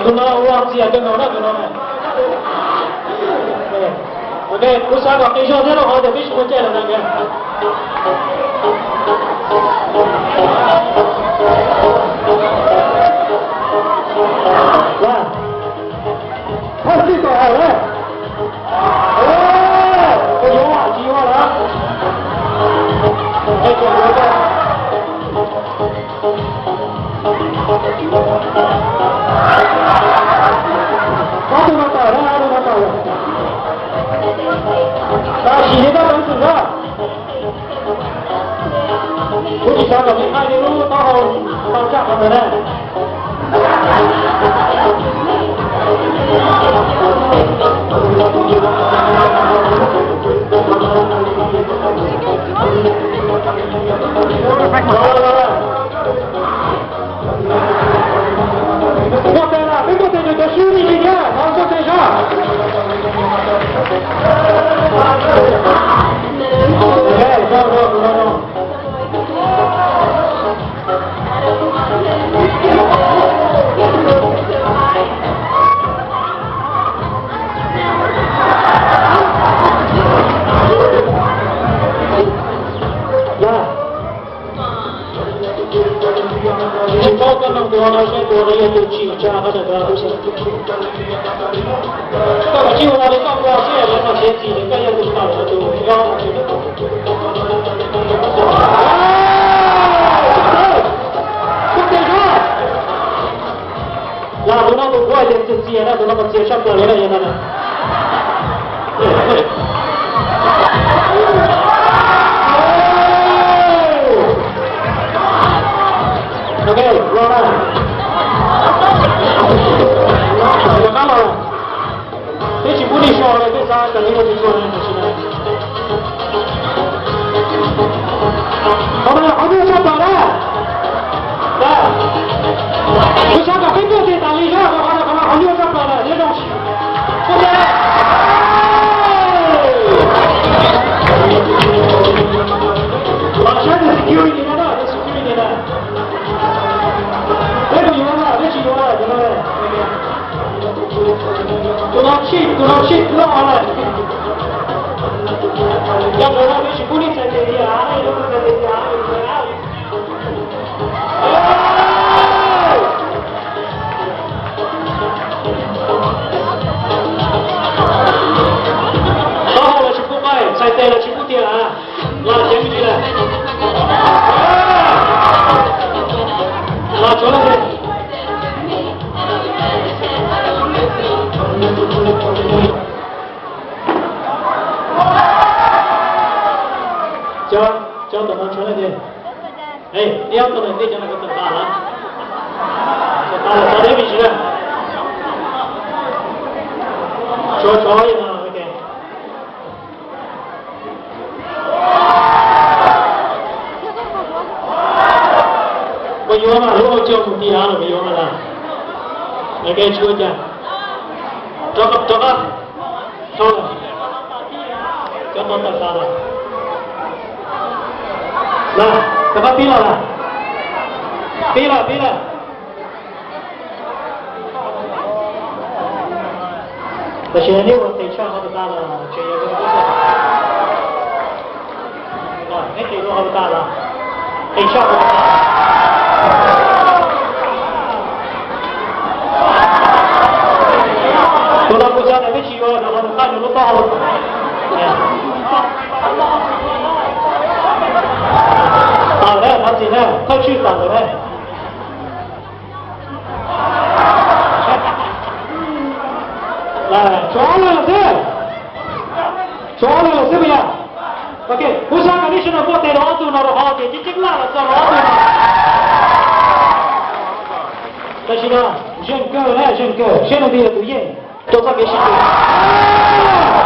Tus no ua txias kawg nkaus na tus no. Ok, kuv xav kom qis zog thiab rau qhov tias peb tsis muaj caij lawm na. Thaj xij tom haum na. Koj yuav tsis yuav lawm. Ob tug no tawm na, ob tug no tawm. Tam sim no koj peev xwm na. Kuv tsis xav kom nej thaij nej lub taub hau tau tsaj qhov ntawd na. Npauj tes na, peb npauj tes nrog cov swb li li thiab, thov npauj tes zog. Tsis paub koj nug tus no saib tus no yog tus tsim tsa qhov ntawd. Koj kav tsij ua li koj ua xwb, lawv no siav txim tias koj yog tus tawm los tus nyob. Los tus no tus kuv hais tias txias txias na, tus no mas txias tshaj plaws li na, yog no na. Ok, los na. Rov qab los. Peb tsis pub nej so li, peb xav kom nej ua tsis tshua li tam sim no. Qhov no qhov nyuaj tshaj plaws na. Kuv xav kom peb tuaj tes tas li na, qhov no qhov no qhov nyuaj tshaj plaws na, nyob zoo. Los saib tus security no na, tus security na. Peb puas yuav no, peb tsis yuav no. Tus no tshij, tus no tshij loj lawm. Yog tus no peb tsis pub nej txhais tes tiag, nej txhais tes tiag. Taub hau los tsis pub qaij, txhais tes los tsis pub tiag. Los tsev me ntsis lawm. Los tsuav leej twg? Cov, cov tom no tsuav leej twg? Ej, ib ob tug ntawm nej cov no kuv tawm tas lawm. Tawm tas lawm, txhob deb me ntsis na. Tsuav, tsuav no, ok. Puas yuav mas, lub hauv caug mus ti av los puas yuav mas lawm? Ok, tsis ua cas. Rov qab, rov qab. Thauj lawm. Cov no tawm tas lawm. Lawm, rov qab pib los lawm. Pib lawm, pib lawm. Tam sim no neb ua tes tshaj hauv tas los tseem yog neb tes dua hauv tas los tes tshaj hauv tas. Tus no kuv xav tias peb tsis yuav rau hauv nws qab nws lub taub hau. Tawm na, thov txim na, thawj tswj tawm lawm na. Tshuav ob leeg lawm xwb, tshuav ob leeg lawm xwb puas yog? Ok, kuv xav kom nej sawv daws muab tes rau ob tug no rau qhov tias ceeb ceeb laj los txog rau ob tug no. Tam sim no zeeg kawg na, zeeg kawg, saib leej twg yog tus yeej rau txoj kev sib tw.